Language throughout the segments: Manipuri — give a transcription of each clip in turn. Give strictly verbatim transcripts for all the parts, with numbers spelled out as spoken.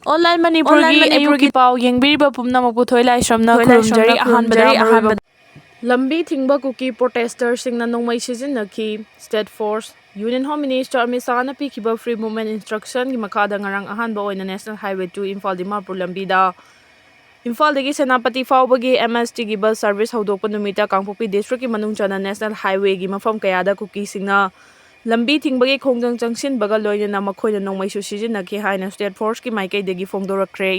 Online ꯃꯅꯤꯄꯨꯔꯒꯤ ꯑꯌꯨꯛꯀꯤ ꯄꯥꯎ ꯌꯦꯡꯕꯤꯔꯤꯕ ꯄꯨꯝꯅꯃꯛꯄꯨ ꯊꯣꯏꯂꯥꯏꯁ꯭ꯔꯝꯅ ꯈꯨꯔꯨꯝꯖꯔꯤ꯫ ꯑꯍꯥꯟꯕꯗ ꯂꯝꯕꯤ ꯊꯤꯡꯕ ꯀꯨꯀꯤ ꯄ꯭ꯔꯣꯇꯦꯁꯇꯔꯁꯤꯡꯅ ꯅꯣꯡꯃꯩ ꯁꯤꯖꯤꯟꯅꯈꯤ꯫ State force. Union home minister Amit ꯁꯥꯍꯅ ꯄꯤꯈꯤꯕ ꯐ꯭ꯔꯤ ꯃꯨꯚꯃꯦꯟꯠ ꯏꯟꯁꯇ꯭ꯔꯛꯁꯟꯒꯤ ꯃꯈꯥꯗ ꯉꯔꯥꯡ ꯑꯍꯥꯟꯕ ꯑꯣꯏꯅ national highway two Imphal Dimapur ꯂꯝꯕꯤꯗ ꯏꯝꯐꯥꯜꯗꯒꯤ ꯁꯦꯅꯥꯄꯇꯤ ꯐꯥꯎꯕꯒꯤ ꯑꯦꯝ ꯑꯦꯁ ꯇꯤꯒꯤ ꯕꯁ ꯁꯔꯚꯤꯁ ꯍꯧꯗꯣꯛꯄ ꯅꯨꯃꯤꯠꯇ ꯀꯥꯡꯄꯣꯛꯄꯤ ꯗꯤꯁꯇ꯭ꯔꯤꯛꯀꯤ ꯃꯅꯨꯡ ꯆꯟꯅ ꯅꯦꯁꯅꯦꯜ ꯍꯥꯏꯋꯦꯒꯤ ꯃꯐꯝ ꯀꯌꯥꯗ ꯀꯨꯀꯤꯁꯤꯡꯅ ꯂꯝꯕꯤ ꯊꯤꯡꯕꯒꯤ ꯈꯣꯡꯖꯪ ꯆꯪꯁꯤꯟꯕꯒ ꯂꯣꯏꯅꯅ ꯃꯈꯣꯏꯅ ꯅꯣꯡꯃꯩꯁꯨ ꯁꯤꯖꯤꯟꯅꯈꯤ ꯍꯥꯏꯅ ꯁ꯭ꯇꯦꯠ ꯐꯣꯔꯁꯀꯤ ꯃꯥꯏꯀꯩꯗꯒꯤ ꯐꯣꯡꯗꯣꯔꯛꯈ꯭ꯔꯦ꯫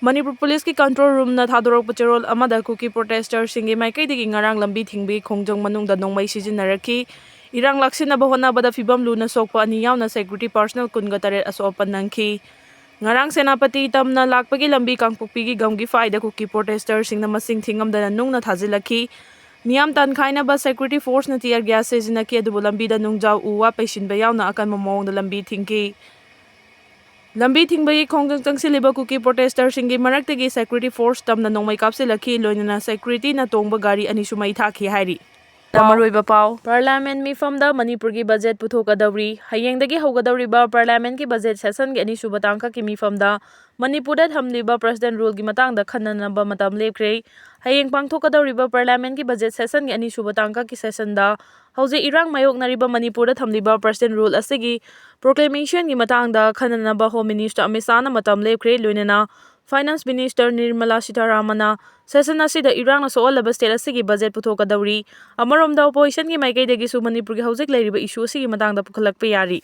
ꯃꯅꯤꯄꯨꯔ ꯄꯨꯂꯤꯁꯀꯤ ꯀꯟꯇ꯭ꯔꯣꯜ ꯔꯨꯝꯅ ꯊꯥꯗꯣꯔꯛꯄ ꯆꯦꯔꯣꯜ ꯑꯃꯗ ꯀꯨꯀꯤ ꯄ꯭ꯔꯣꯇꯦꯁꯇꯔꯁꯤꯡꯒꯤ ꯃꯥꯏꯀꯩꯗꯒꯤ ꯉꯔꯥꯡ ꯂꯝꯕꯤ ꯊꯤꯡꯕꯒꯤ ꯈꯣꯡꯖꯪ ꯃꯅꯨꯡꯗ ꯅꯣꯡꯃꯩ ꯁꯤꯖꯤꯟꯅꯔꯛꯈꯤ꯫ ꯏꯔꯥꯡ ꯂꯥꯛꯁꯤꯟꯅꯕ ꯍꯣꯠꯅꯕꯗ ꯐꯤꯕꯝ ꯂꯨꯅ ꯁꯣꯛꯄ ꯑꯅꯤ ꯌꯥꯎꯅ ꯁꯦꯀ꯭ꯌꯨꯔꯤꯇꯤ ꯄꯥꯔꯁꯅꯦꯜ ꯀꯨꯟꯒ ꯇꯔꯦꯠ ꯑꯁꯣꯛ ꯑꯄꯟ ꯅꯪꯈꯤ꯫ ꯉꯔꯥꯡ ꯁꯦꯅꯥꯄꯇꯤ ꯇꯝꯅ ꯂꯥꯛꯄꯒꯤ ꯂꯝꯕꯤ ꯀꯥꯡꯄꯣꯛꯄꯤꯒꯤ ꯒꯝꯒꯤꯐꯥꯏꯗ ꯀꯨꯀꯤ ꯄ꯭ꯔꯣꯇꯦꯁꯇꯔꯁꯤꯡꯅ ꯃꯁꯤꯡ ꯊꯤꯉꯝꯗꯅ ꯅꯨꯡꯅ ꯊꯥꯖꯤꯜꯂꯛꯈꯤ꯫ ꯃꯤꯌꯥꯝ ꯇꯥꯟꯈꯥꯏꯅꯕ ꯁꯦꯀ꯭ꯌꯨꯔꯤꯇꯤ ꯐꯣꯔꯁꯅ ꯇꯤꯌꯔ ꯒ꯭ꯌꯥꯁ ꯁꯤꯖꯤꯟꯅꯈꯤ, ꯑꯗꯨꯕꯨ ꯂꯝꯕꯤꯗ ꯅꯨꯡꯖꯥꯎ ꯎ ꯋꯥ ꯄꯩꯁꯤꯟꯕ ꯌꯥꯎꯅ ꯑꯀꯟꯕ ꯃꯑꯣꯡꯗ ꯂꯝꯕꯤ ꯊꯤꯡꯈꯤ꯫ ꯂꯝꯕꯤ ꯊꯤꯡꯕꯒꯤ ꯈꯣꯡꯖꯪ ꯆꯪꯁꯤꯜꯂꯤꯕ ꯀꯨꯀꯤ ꯄ꯭ꯔꯣꯇꯦꯁꯇꯔꯁꯤꯡꯒꯤ ꯃꯔꯛꯇꯒꯤ ꯁꯦꯀ꯭ꯌꯨꯔꯤꯇꯤ ꯐꯣꯔꯁ ꯇꯝꯅ ꯅꯣꯡꯃꯩ ꯀꯥꯞꯁꯤꯜꯂꯛꯈꯤ, ꯂꯣꯏꯅꯅ ꯁꯦꯀ꯭ꯌꯨꯔꯤꯇꯤꯅ ꯇꯣꯡꯕ ꯒꯥꯔꯤ ꯑꯅꯤꯁꯨ ꯃꯩ ꯊꯥꯈꯤ ꯍꯥꯏꯔꯤ꯫ ꯄꯥꯎ꯫ ꯃꯔꯨꯑꯣꯏꯕ ꯄꯥꯎ꯫ ꯄꯥꯔꯂꯤꯌꯥꯃꯦꯟꯠ ꯃꯤꯐꯝꯗ ꯃꯅꯤꯄꯨꯔꯒꯤ ꯕꯖꯦꯠ ꯄꯨꯊꯣꯛꯀꯗꯧꯔꯤ꯫ ꯍꯌꯦꯡꯗꯒꯤ ꯍꯧꯒꯗꯧꯔꯤꯕ ꯄꯥꯔꯂꯤꯌꯥꯃꯦꯟꯠꯀꯤ ꯕꯖꯦꯠ ꯁꯦꯁꯟꯒꯤ ꯑꯅꯤꯁꯨꯕ ꯇꯥꯡꯀꯛꯀꯤ ꯃꯤꯐꯝꯗ ꯃꯅꯤꯄꯨꯔꯗ ꯊꯝꯂꯤꯕ ꯄ꯭ꯔꯦꯁꯤꯗꯦꯟꯠ ꯔꯨꯜꯒꯤ ꯃꯇꯥꯡꯗ ꯈꯟꯅꯅꯕ ꯃꯇꯝ ꯂꯦꯞꯈ꯭ꯔꯦ꯫ ꯍꯌꯦꯡ ꯄꯥꯡꯊꯣꯛꯀꯗꯧꯔꯤꯕ ꯄꯥꯔꯂꯤꯌꯥꯃꯦꯟꯠꯀꯤ ꯕꯖꯦꯠ ꯁꯦꯁꯟꯒꯤ ꯑꯅꯤꯁꯨꯕ ꯇꯥꯡꯀꯛꯀꯤ ꯁꯦꯁꯟꯗ ꯍꯧꯖꯤꯛ ꯏꯔꯥꯡ ꯃꯥꯌꯣꯛꯅꯔꯤꯕ ꯃꯅꯤꯄꯨꯔꯗ ꯊꯝꯂꯤꯕ ꯄ꯭ꯔꯦꯁꯤꯗꯦꯟꯠ ꯔꯨꯜ ꯑꯁꯤꯒꯤ ꯄ꯭ꯔꯣꯀ꯭ꯂꯦꯃꯦꯁꯟꯒꯤ ꯃꯇꯥꯡꯗ ꯈꯟꯅꯅꯕ ꯍꯣꯝ ꯃꯤꯅꯤꯁꯇꯔ ꯑꯃꯤꯠ ꯁꯥꯍꯅ ꯃꯇꯝ ꯂꯦꯞꯈ꯭ꯔꯦ, ꯂꯣꯏꯅꯅ ꯐꯥꯏꯅꯥꯟꯁ ꯃꯤꯅꯤꯁꯇꯔ ꯅꯤꯔꯃꯂꯥ ꯁꯤꯇꯥꯔꯥꯃꯟꯅ ꯁꯦꯁꯟ ꯑꯁꯤꯗ ꯏꯔꯥꯡꯅ ꯁꯣꯛꯍꯜꯂꯕ ꯁ꯭ꯇꯦꯠ ꯑꯁꯤꯒꯤ ꯕꯖꯦꯠ ꯄꯨꯊꯣꯛꯀꯗꯧꯔꯤ꯫ ꯑꯃꯔꯣꯝꯗ ꯑꯣꯄꯣꯖꯤꯁꯟꯒꯤ ꯃꯥꯏꯀꯩꯗꯒꯤꯁꯨ ꯃꯅꯤꯄꯨꯔꯒꯤ ꯍꯧꯖꯤꯛ ꯂꯩꯔꯤꯕ ꯏꯁꯨ ꯑꯁꯤꯒꯤ ꯃꯇꯥꯡꯗ ꯄꯨꯈꯠꯂꯛꯄ ꯌꯥꯔꯤ꯫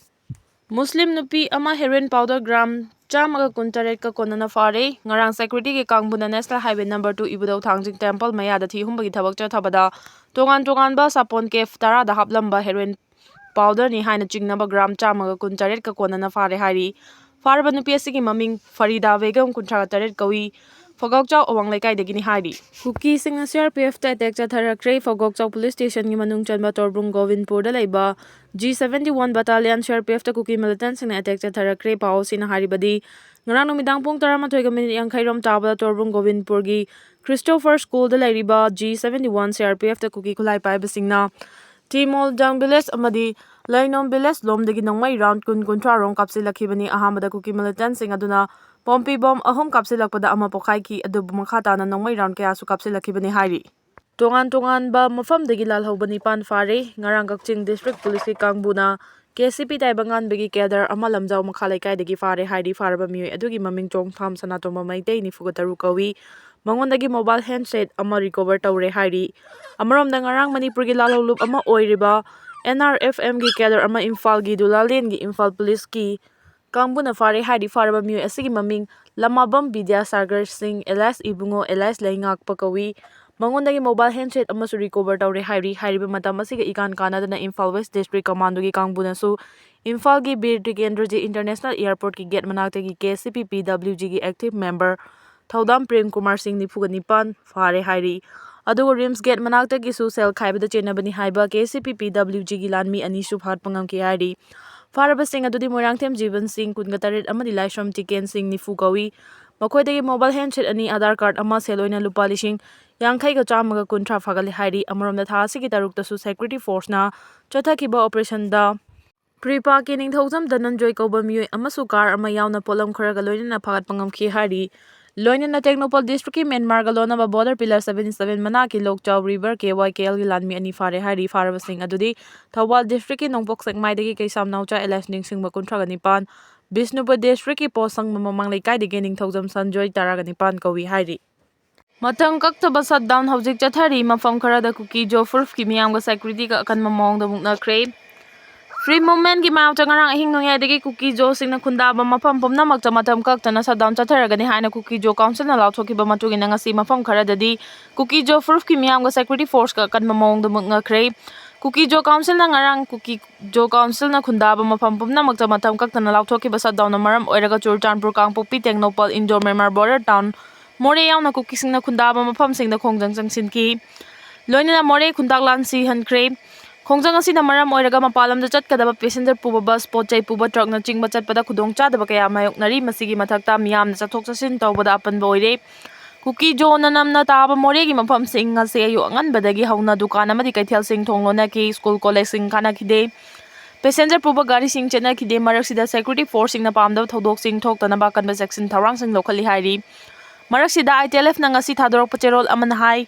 ꯃꯨꯁꯂꯤꯝ ꯅꯨꯄꯤ ꯑꯃ ꯍꯦꯔꯣꯏꯟ ꯄꯥꯎꯗꯔ ꯒ꯭ꯔꯥꯝ ꯆꯥꯝꯃꯒ ꯀꯨꯟꯇꯔꯦꯠꯀ ꯀꯣꯟꯅꯅ ꯐꯥꯔꯦ꯫ ꯉꯔꯥꯡ ꯁꯦꯀ꯭ꯌꯨꯔꯤꯇꯤꯒꯤ ꯀꯥꯡꯕꯨꯅ ꯅꯦꯁꯅꯦꯜ ꯍꯥꯏꯋꯦ ꯅꯝꯕꯔ ꯇꯨ ꯏꯕꯨꯙꯧ ꯊꯥꯡꯖꯤꯡ ꯇꯦꯝꯄꯜ ꯃꯌꯥꯗ ꯊꯤ ꯍꯨꯝꯕꯒꯤ ꯊꯕꯛ ꯆꯠꯊꯕꯗ ꯇꯣꯉꯥꯟ ꯇꯣꯉꯥꯟꯕ ꯁꯥꯄꯣꯟ ꯀꯦꯐ ꯇꯔꯥꯗ ꯍꯥꯞꯂꯝꯕ ꯍꯦꯔꯣꯏꯟ ꯄꯥꯎꯗꯔꯅꯤ ꯍꯥꯏꯅ ꯆꯤꯡꯅꯕ ꯒ꯭ꯔꯥꯝ ꯆꯥꯝꯃꯒ ꯀꯨꯟꯇꯔꯦꯠꯀ ꯀꯣꯟꯅꯅ ꯐꯥꯔꯦ ꯍꯥꯏꯔꯤ꯫ ꯐꯥꯔꯕ ꯅꯨꯄꯤ ꯑꯁꯤꯒꯤ ꯃꯃꯤꯡ ꯐꯔꯤꯗꯥ ꯕꯦꯒꯝ, ꯀꯨꯟꯊ꯭ꯔꯥ ꯇꯔꯦꯠ ꯀꯧꯏ, ꯐꯒꯥꯎꯆꯥꯎ ꯑꯋꯥꯡ ꯂꯩꯀꯥꯏꯗꯒꯤꯅꯤ ꯍꯥꯏꯔꯤ꯫ ꯀꯨꯀꯤꯁꯤꯡꯅ C R P F attack ꯆꯠꯊꯔꯛꯈ꯭ꯔꯦ꯫ ꯐꯒꯥꯎꯆꯥꯎ ꯄꯨꯂꯤꯁ ꯁ꯭ꯇꯦꯁꯟꯒꯤ ꯃꯅꯨꯡ ꯆꯟꯕ ꯇꯣꯔꯕꯨꯡ ꯒꯣꯕꯤꯟꯄꯨꯔꯗ ꯂꯩꯕ ꯖꯤ ꯁꯕꯦꯟꯇꯤ ꯋꯥꯟ ꯕꯇꯥꯂꯤꯌꯟ ꯁꯤ ꯑꯥꯔ ꯄꯤ ꯑꯦꯐꯇ ꯀꯨꯀꯤ ꯃꯤꯂꯤꯇꯦꯟꯠꯁꯤꯡꯅ ꯑꯦꯇꯦꯛ ꯆꯠꯊꯔꯛꯈ꯭ꯔꯦ꯫ ꯄꯥꯎ ꯑꯁꯤꯅ ꯍꯥꯏꯔꯤꯕꯗꯤ, ꯉꯔꯥꯡ ꯅꯨꯃꯤꯗꯥꯡ ꯄꯨꯡ ꯇꯔꯥꯃꯥꯊꯣꯏꯒ ꯃꯤꯅꯤꯠ ꯌꯥꯡꯈꯩ ꯔꯣꯝ ꯇꯥꯕꯗ ꯇꯣꯔꯕꯨꯡ ꯒꯣꯕꯤꯟꯄꯨꯔꯒꯤ ꯈ꯭ꯔꯤꯁꯇꯣꯐꯔ ꯁ꯭ꯀꯨꯜꯗ ꯂꯩꯔꯤꯕ G seventy one C R P F Kuki ꯈꯨꯠꯂꯥꯏ ꯄꯥꯏꯕꯁꯤꯡꯅ ꯇꯤꯃꯣꯜ ꯖꯪ ꯚꯤꯂꯦꯖ ꯑꯃꯗꯤ ꯂꯩꯅꯣꯝ ꯚꯤꯂꯦꯖ ꯂꯣꯝꯗꯒꯤ ꯅꯣꯡꯃꯩ ꯔꯥꯎꯟ ꯀꯨꯟ ꯀꯨꯟꯊ꯭ꯔꯥ ꯔꯣꯝ ꯀꯥꯞꯁꯤꯜꯂꯛꯈꯤꯕꯅꯤ꯫ ꯑꯍꯥꯟꯕꯗ ꯀꯨꯀꯤ ꯃꯤꯂꯤꯇꯦꯟꯁꯤꯡ ꯑꯗꯨꯅ ꯄꯣꯝꯄꯤ ꯕꯣꯝ ꯑꯍꯨꯝ ꯀꯥꯞꯁꯤꯜꯂꯛꯄꯗ ꯑꯃ ꯄꯣꯈꯥꯏꯈꯤ, ꯑꯗꯨꯕꯨ ꯃꯈꯥ ꯇꯥꯅ ꯅꯣꯡꯃꯩ ꯔꯥꯎꯟ ꯀꯌꯥꯁꯨ ꯀꯥꯞꯁꯤꯜꯂꯛꯈꯤꯕꯅꯤ ꯍꯥꯏꯔꯤ꯫ ꯇꯣꯉꯥꯟ ꯇꯣꯉꯥꯟꯕ ꯃꯐꯝꯗꯒꯤ ꯂꯥꯜꯍꯧꯕ ꯅꯤꯄꯥꯟ ꯐꯥꯔꯦ꯫ ꯉꯔꯥꯡ ꯀꯛꯆꯤꯡ ꯗꯤꯁꯇ꯭ꯔꯤꯛ ꯄꯨꯂꯤꯁꯀꯤ ꯀꯥꯡꯕꯨꯅ ꯀꯦ ꯁꯤ ꯄꯤ ꯇꯥꯏꯕꯪꯉꯥꯟꯕꯒꯤ ꯀꯦꯗꯔ ꯑꯃ ꯂꯝꯖꯥꯎ ꯃꯈꯥ ꯂꯩꯀꯥꯏꯗꯒꯤ ꯐꯥꯔꯦ ꯍꯥꯏꯔꯤ꯫ ꯐꯥꯔꯕ ꯃꯤꯑꯣꯏ ꯑꯗꯨꯒꯤ ꯃꯃꯤꯡ ꯆꯣꯡꯊꯥꯝ ꯁꯅꯥꯇꯣꯝꯕ ꯃꯩꯇꯩ, ꯅꯤꯐꯨꯒ ꯇꯔꯨꯛ ꯀꯧꯏ꯫ ꯃꯉꯣꯟꯗꯒꯤ ꯃꯣꯕꯥꯏꯜ ꯍꯦꯟꯁꯦꯠ ꯑꯃ ꯔꯤꯀꯣꯚꯔ ꯇꯧꯔꯦ ꯍꯥꯏꯔꯤ꯫ ꯑꯃꯔꯣꯝꯗ, ꯉꯔꯥꯡ ꯃꯅꯤꯄꯨꯔꯒꯤ ꯂꯥꯜꯍꯧꯂꯨꯞ ꯑꯃ ꯑꯣꯏꯔꯤꯕ ꯑꯦꯟ ꯑꯥꯔ ꯑꯦꯐ ꯑꯦꯝꯒꯤ ꯀꯦꯗꯔ ꯑꯃ ꯏꯝꯐꯥꯜꯒꯤ ꯗꯨꯂꯥꯂꯦꯟꯒꯤ ꯏꯝꯐꯥꯜ ꯄꯨꯂꯤꯁꯀꯤ ꯀꯥꯡꯕꯨꯅ ꯐꯥꯔꯦ ꯍꯥꯏꯔꯤ꯫ ꯐꯥꯔꯕ ꯃꯤꯑꯣꯏ ꯑꯁꯤꯒꯤ ꯃꯃꯤꯡ ꯂꯃꯥꯕꯝ ꯕꯤꯗ꯭ꯌꯥꯁꯥꯒꯔ ꯁꯤꯡ, ꯑꯦꯂꯥꯏꯁ ꯏꯕꯨꯡꯉꯣ, ꯑꯦꯂꯥꯏꯁ ꯂꯩꯉꯥꯛꯄ ꯀꯧꯏ꯫ ꯃꯉꯣꯟꯗꯒꯤ ꯃꯣꯕꯥꯏꯜ ꯍꯦꯟꯁꯦꯠ ꯑꯃꯁꯨ ꯔꯤꯀꯣꯚꯔ ꯇꯧꯔꯦ ꯍꯥꯏꯔꯤ꯫ ꯍꯥꯏꯔꯤꯕ ꯃꯇꯝ ꯑꯁꯤꯒ ꯏꯀꯥꯟ ꯀꯥꯟꯅꯗꯅ ꯏꯝꯐꯥꯜ ꯋꯦꯁ ꯗꯤꯁꯇ꯭ꯔꯤꯛ ꯀꯃꯥꯟꯗꯣꯒꯤ ꯀꯥꯡꯕꯨꯅꯁꯨ ꯏꯝꯐꯥꯜꯒꯤ ꯕꯤꯔ ꯇꯤꯀꯦꯟꯗ꯭ꯔꯖꯤꯠ ꯏꯟꯇꯔꯅꯦꯁꯅꯦꯜ ꯑꯦꯌꯔꯄꯣꯔꯠꯀꯤ ꯒꯦꯠ ꯃꯅꯥꯛꯇꯒꯤ K C P P W ꯖꯤꯒꯤ ꯑꯦꯛꯇꯤꯚ ꯃꯦꯝꯕꯔ ꯊꯧꯗꯥꯝ ꯄ꯭ꯔꯦꯝ ꯀꯨꯃꯥꯔ ꯁꯤꯡ, ꯅꯤꯐꯨꯒ ꯅꯤꯄꯥꯟ, ꯐꯥꯔꯦ ꯍꯥꯏꯔꯤ꯫ ꯑꯗꯨꯒ ꯔꯤꯝꯁ ꯒꯦꯠ ꯃꯅꯥꯛꯇꯒꯤꯁꯨ ꯁꯦꯜ ꯈꯥꯏꯕꯗ ꯆꯦꯟꯅꯕꯅꯤ ꯍꯥꯏꯕ ꯀꯦ ꯁꯤ ꯄꯤ ꯄꯤ ꯗꯕ꯭ꯂꯤꯎ ꯖꯤꯒꯤ ꯂꯥꯟꯃꯤ ꯑꯅꯤꯁꯨ ꯐꯥꯠꯄ ꯉꯝꯈꯤ ꯍꯥꯏꯔꯤ꯫ ꯐꯥꯔꯕꯁꯤꯡ ꯑꯗꯨꯗꯤ ꯃꯣꯏꯔꯥꯡꯊꯦꯝ ꯖꯤꯕꯟ ꯁꯤꯡ, ꯀꯨꯟꯒ ꯇꯔꯦꯠ, ꯑꯃꯗꯤ ꯂꯥꯏꯁ꯭ꯔꯝ ꯇꯤꯀꯦꯟ ꯁꯤꯡ, ꯅꯤꯐꯨ ꯀꯧꯏ꯫ ꯃꯈꯣꯏꯗꯒꯤ ꯃꯣꯕꯥꯏꯜ ꯍꯦꯟꯁꯦꯠ ꯑꯅꯤ, ꯑꯙꯥꯔ ꯀꯥꯔꯗ ꯑꯃ, ꯁꯦꯜ ꯑꯣꯏꯅ ꯂꯨꯄꯥ ꯂꯤꯁꯤꯡ ꯌꯥꯡꯈꯩꯒ ꯆꯥꯝꯃꯒ ꯀꯨꯟꯊ꯭ꯔꯥ ꯐꯥꯒꯠꯂꯦ ꯍꯥꯏꯔꯤ꯫ ꯑꯃꯔꯣꯝꯗ, ꯊꯥ ꯑꯁꯤꯒꯤ ꯇꯔꯨꯛꯇꯁꯨ ꯁꯦꯀ꯭ꯌꯨꯔꯤꯇꯤ ꯐꯣꯔꯁꯅ ꯆꯠꯊꯈꯤꯕ ꯑꯣꯄꯔꯦꯁꯟꯗ ꯄ꯭ꯔꯤꯄꯥꯛꯀꯤ ꯅꯤꯡꯊꯧꯖꯝ ꯙꯅꯟꯖꯣꯏ ꯀꯧꯕ ꯃꯤꯑꯣꯏ ꯑꯃꯁꯨ ꯀꯥꯔ ꯑꯃ ꯌꯥꯎꯅ ꯄꯣꯠꯂꯝ ꯈꯔꯒ ꯂꯣꯏꯅꯅ ꯐꯥꯒꯠꯄ ꯉꯝꯈꯤ ꯍꯥꯏꯔꯤ꯫ ꯂꯣꯏꯅꯅ ꯇꯦꯡꯅꯧꯄꯜ ꯗꯤꯁꯇ꯭ꯔꯤꯛꯀꯤ ꯃ꯭ꯌꯥꯟꯃꯥꯔꯒ ꯂꯣꯟꯅꯕ ꯕꯣꯔꯗꯔ ꯄꯤꯂꯔ ꯁꯚꯦꯟꯇꯤ ꯁꯚꯦꯟ ꯃꯅꯥꯛꯀꯤ ꯂꯣꯛꯆꯥꯎ ꯔꯤꯚꯔ ꯀꯦ ꯋꯥꯏ ꯀꯦ ꯑꯦꯜꯒꯤ ꯂꯥꯟꯃꯤ ꯑꯅꯤ ꯐꯥꯔꯦ ꯍꯥꯏꯔꯤ꯫ ꯐꯥꯔꯕꯁꯤꯡ ꯑꯗꯨꯗꯤ ꯊꯧꯕꯥꯜ ꯗꯤꯁꯇ꯭ꯔꯤꯛꯀꯤ ꯅꯣꯡꯄꯣꯛ ꯁꯦꯛꯃꯥꯏꯗꯒꯤ ꯀꯩꯁꯥꯝ ꯅꯥꯎꯆꯥ ꯑꯦꯂꯥꯏꯁ ꯅꯤꯡꯁꯤꯡꯕ, ꯀꯨꯟꯊ꯭ꯔꯥꯒ ꯅꯤꯄꯥꯟ, ꯕꯤꯁꯅꯨꯄꯨꯔ ꯗꯤꯁꯇ꯭ꯔꯤꯛꯀꯤ ꯄꯣꯁꯪꯕ ꯃꯃꯥꯡ ꯂꯩꯀꯥꯏꯗꯒꯤ ꯅꯤꯡꯊꯧꯖꯝ ꯁꯟꯖꯣꯏ, ꯇꯔꯥꯒ ꯅꯤꯄꯥꯟ ꯀꯧꯏ ꯍꯥꯏꯔꯤ꯫ ꯃꯇꯝ ꯀꯛꯇꯕ ꯁꯠꯗꯥꯎꯟ ꯍꯧꯖꯤꯛ ꯆꯠꯊꯔꯤ꯫ ꯃꯐꯝ ꯈꯔꯗ ꯀꯨꯀꯤ ꯖꯣ ꯐꯨꯔꯨꯞꯀꯤ ꯃꯤꯌꯥꯝꯒ ꯁꯦꯀ꯭ꯌꯨꯔꯤꯇꯤꯒ ꯑꯀꯟꯕ ꯃꯑꯣꯡꯗ ꯃꯨꯛꯅꯈ꯭ꯔꯦ꯫ ꯐ꯭ꯔꯤ ꯃꯨꯚꯃꯦꯟꯠꯀꯤ ꯃꯥꯌꯣꯛꯇ ꯉꯔꯥꯡ ꯑꯍꯤꯡ ꯅꯣꯡꯌꯥꯏꯗꯒꯤ ꯀꯨꯀꯤ ꯖꯣꯁꯤꯡꯅ ꯈꯨꯟꯗꯥꯕ ꯃꯐꯝ ꯄꯨꯝꯅꯃꯛꯇ ꯃꯇꯝ ꯀꯛꯇꯅ ꯁꯠꯗꯥꯎꯟ ꯆꯠꯊꯔꯒꯅꯤ ꯍꯥꯏꯅ ꯀꯨꯀꯤ ꯖꯣ ꯀꯥꯎꯟꯁꯤꯜꯅ ꯂꯥꯎꯊꯣꯛꯈꯤꯕ ꯃꯇꯨꯡ ꯏꯟꯅ ꯉꯁꯤ ꯃꯐꯝ ꯈꯔꯗꯗꯤ ꯀꯨꯀꯤ ꯖꯣ ꯐꯨꯔꯨꯞꯀꯤ ꯃꯤꯌꯥꯝꯒ ꯁꯦꯀ꯭ꯌꯨꯔꯤꯇꯤ ꯐꯣꯔꯁꯀ ꯑꯀꯟꯕ ꯃꯑꯣꯡꯗ ꯃꯨꯛꯅꯈ꯭ꯔꯦ꯫ ꯀꯨꯀꯤ ꯖꯣ ꯀꯥꯎꯟꯁꯤꯜꯅ ꯉꯔꯥꯡ ꯀꯨꯀꯤ ꯖꯣ ꯀꯥꯎꯟꯁꯤꯜꯅ ꯈꯨꯟꯗꯥꯕ ꯃꯐꯝ ꯄꯨꯝꯅꯃꯛꯇ ꯃꯇꯝ ꯀꯛꯇꯅ ꯂꯥꯎꯊꯣꯛꯈꯤꯕ ꯁꯠꯗꯥꯎꯟꯅ ꯃꯔꯝ ꯑꯣꯏꯔꯒ Churachandpur, Kangpokpi, Tengnoupal, Indo Myanmar border town, Moreh ꯌꯥꯎꯅ ꯀꯨꯀꯤꯁꯤꯡꯅ ꯈꯨꯟꯗꯥꯕ ꯃꯐꯝꯁꯤꯡꯗ ꯈꯣꯡꯖꯪ ꯆꯪꯁꯤꯟꯈꯤ꯫ ꯂꯣꯏꯅꯅ ꯃꯣꯔꯦ ꯈꯨꯟꯇꯥꯛ ꯂꯥꯟ ꯁꯤꯍꯟꯈ꯭ꯔꯦ꯫ ꯈꯣꯡꯖꯪ ꯑꯁꯤꯅ ꯃꯔꯝ ꯑꯣꯏꯔꯒ ꯃꯄꯥꯟ ꯂꯝꯗ ꯆꯠꯀꯗꯕ ꯄꯦꯁꯦꯟꯖꯔ ꯄꯨꯕ ꯕꯁ, ꯄꯣꯠ ꯆꯩ ꯄꯨꯕ ꯇ꯭ꯔꯛꯅꯆꯤꯡꯕ ꯆꯠꯄꯗ ꯈꯨꯗꯣꯡꯆꯥꯗꯕ ꯀꯌꯥ ꯃꯥꯌꯣꯛꯅꯔꯤ꯫ ꯃꯁꯤꯒꯤ ꯃꯊꯛꯇ ꯃꯤꯌꯥꯝꯅ ꯆꯠꯊꯣꯛ ꯆꯠꯁꯤꯟ ꯇꯧꯕꯗ ꯑꯄꯟꯕ ꯑꯣꯏꯔꯦ꯫ ꯀꯨꯀꯤ ꯖꯣꯅ ꯅꯝꯅ ꯇꯥꯕ ꯃꯣꯔꯦꯒꯤ ꯃꯐꯝꯁꯤꯡ ꯉꯁꯤ ꯑꯌꯨꯛ ꯑꯉꯟꯕꯗꯒꯤ ꯍꯧꯅ ꯗꯨꯀꯥꯟ ꯑꯃꯗꯤ ꯀꯩꯊꯦꯜꯁꯤꯡ ꯊꯣꯡ ꯂꯣꯟꯅꯈꯤ, ꯁ꯭ꯀꯨꯜ ꯀꯣꯂꯦꯖꯁꯤꯡ ꯀꯥꯅꯈꯤꯗꯦ꯫ ꯄꯦꯁꯦꯟꯖꯔ ꯄꯨꯕ ꯒꯥꯔꯤꯁꯤꯡ ꯆꯦꯟꯅꯈꯤꯗꯦ꯫ ꯃꯔꯛꯁꯤꯗ ꯁꯦꯀ꯭ꯌꯨꯔꯤꯇꯤ ꯐꯣꯔꯁꯁꯤꯡꯅ ꯄꯥꯝꯗꯕ ꯊꯧꯗꯣꯛꯁꯤꯡ ꯊꯣꯛꯇꯅꯕ ꯑꯀꯟꯕ ꯆꯦꯛꯁꯤꯟ ꯊꯧꯔꯥꯡꯁꯤꯡ ꯂꯧꯈꯠꯂꯤ ꯍꯥꯏꯔꯤ꯫ ꯃꯔꯛꯁꯤꯗ ITLFꯅ ꯉꯁꯤ ꯊꯥꯗꯣꯔꯛꯄ ꯆꯦꯔꯣꯜ ꯑꯃꯅ ꯍꯥꯏ,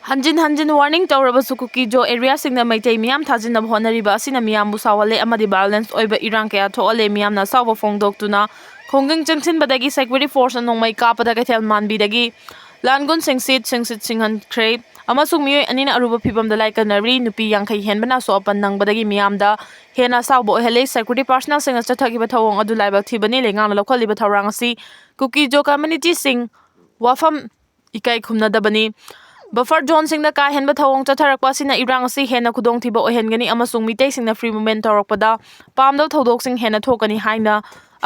ꯍꯟꯖꯤꯟ ꯍꯟꯖꯤꯟ ꯋꯥꯔꯅꯤꯡ ꯇꯧꯔꯕꯁꯨ ꯀꯨꯀꯤ ꯖꯣ ꯑꯦꯔꯤꯌꯥꯁꯤꯡꯗ ꯃꯩꯇꯩ ꯃꯤꯌꯥꯝ ꯊꯥꯖꯤꯟꯅꯕ ꯍꯣꯠꯅꯔꯤꯕ ꯑꯁꯤꯅ ꯃꯤꯌꯥꯝꯕꯨ ꯁꯥꯎꯍꯜꯂꯦ ꯑꯃꯗꯤ ꯚꯥꯏꯑꯣꯂꯦꯟꯁ ꯑꯣꯏꯕ ꯏꯔꯥꯡ ꯀꯌꯥ ꯊꯣꯛꯍꯜꯂꯦ꯫ ꯃꯤꯌꯥꯝꯅ ꯑꯁꯥꯎꯕ ꯐꯣꯡꯗꯣꯛꯇꯨꯅ ꯈꯣꯡꯖꯪ ꯆꯪꯁꯤꯟꯕꯗꯒꯤ ꯁꯦꯀ꯭ꯌꯨꯔꯤꯇꯤ ꯐꯣꯔꯁꯅ ꯅꯣꯡꯃꯩ ꯀꯥꯞꯄꯗ ꯀꯩꯊꯦꯜ ꯃꯥꯟꯕꯤꯗꯒꯤ ꯂꯥꯟꯒꯨꯟ ꯁꯤꯡꯁꯤꯠ ꯁꯤꯡꯁꯤꯠ ꯁꯤꯡꯍꯟꯈ꯭ꯔꯦ ꯑꯃꯁꯨꯡ ꯃꯤꯑꯣꯏ ꯑꯅꯤꯅ ꯑꯔꯨꯕ ꯐꯤꯚꯝꯗ ꯂꯥꯏꯀꯠꯅꯔꯤ꯫ ꯅꯨꯄꯤ ꯌꯥꯡꯈꯩ ꯍꯦꯟꯕꯅ ꯑꯁꯣꯛ ꯑꯄꯟ ꯅꯪꯕꯗꯒꯤ ꯃꯤꯌꯥꯝꯗ ꯍꯦꯟꯅ ꯑꯁꯥꯎꯕ ꯑꯣꯏꯍꯜꯂꯦ꯫ ꯁꯦꯀ꯭ꯌꯨꯔꯤꯇꯤ ꯄꯥꯔꯁꯅꯦꯜꯁꯤꯡꯅ ꯆꯠꯊꯈꯤꯕ ꯊꯧꯑꯣꯡ ꯑꯗꯨ ꯂꯥꯏꯕꯛ ꯊꯤꯕꯅꯤ꯫ ꯂꯩꯉꯥꯛꯅ ꯂꯧꯈꯠꯂꯤꯕ ꯊꯧꯔꯥꯡ ꯑꯁꯤ ꯀꯨꯀꯤ ꯖꯣ ꯀꯝꯃ꯭ꯌꯨꯅꯤꯇꯤꯁꯤꯡ ꯋꯥꯐꯝ ꯏꯀꯥꯏ ꯈꯨꯝꯅꯗꯕꯅꯤ꯫ ꯕꯐꯔ ꯖꯣꯟꯁꯤꯡꯗ ꯀꯥ ꯍꯦꯟꯕ ꯊꯧꯑꯣꯡ ꯆꯠꯊꯔꯛꯄ ꯑꯁꯤꯅ ꯏꯔꯥꯡ ꯑꯁꯤ ꯍꯦꯟꯅ ꯈꯨꯗꯣꯡꯊꯤꯕ ꯑꯣꯏꯍꯟꯒꯅꯤ ꯑꯃꯁꯨꯡ ꯃꯤꯇꯩꯁꯤꯡꯅ ꯐ꯭ꯔꯤ ꯃꯨꯚꯃꯦꯟ ꯇꯧꯔꯛꯄꯗ ꯄꯥꯝꯗꯕ ꯊꯧꯗꯣꯛꯁꯤꯡ ꯍꯦꯟꯅ ꯊꯣꯛꯀꯅꯤ ꯍꯥꯏꯅ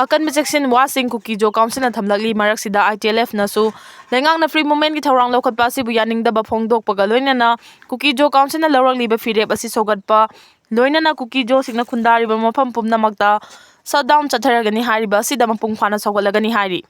ꯑꯀꯟꯕ ꯆꯦꯛꯁꯤꯟ ꯋꯥꯁꯤꯡ ꯀꯨꯀꯤ ꯖꯣ ꯀꯥꯎꯟꯁꯤꯜꯅ ꯊꯝꯂꯛꯂꯤ꯫ ꯃꯔꯛꯁꯤꯗ ITLFꯅꯁꯨ ꯂꯩꯉꯥꯛꯅ ꯐ꯭ꯔꯤ ꯃꯨꯚꯃꯦꯟꯒꯤ ꯊꯧꯔꯥꯡ ꯂꯧꯈꯠꯄ ꯑꯁꯤꯕꯨ ꯌꯥꯅꯤꯡꯗꯕ ꯐꯣꯡꯗꯣꯛꯄꯒ ꯂꯣꯏꯅꯅ ꯀꯨꯀꯤ ꯖꯣ ꯀꯥꯎꯟꯁꯤꯜꯅ ꯂꯧꯔꯛꯂꯤꯕ ꯐꯤꯔꯦꯞ ꯑꯁꯤ ꯁꯧꯒꯠꯄ ꯂꯣꯏꯅꯅ ꯀꯨꯀꯤ ꯖꯣꯁꯤꯡꯅ ꯈꯨꯟꯗꯥꯔꯤꯕ ꯃꯐꯝ ꯄꯨꯝꯅꯃꯛꯇ ꯁꯠꯗꯥꯎꯟ ꯆꯠꯊꯔꯒꯅꯤ ꯍꯥꯏꯔꯤꯕ ꯑꯁꯤꯗ ꯃꯄꯨꯡ ꯐꯥꯅ ꯁꯧꯒꯠꯂꯒꯅꯤ ꯍꯥꯏꯔꯤ꯫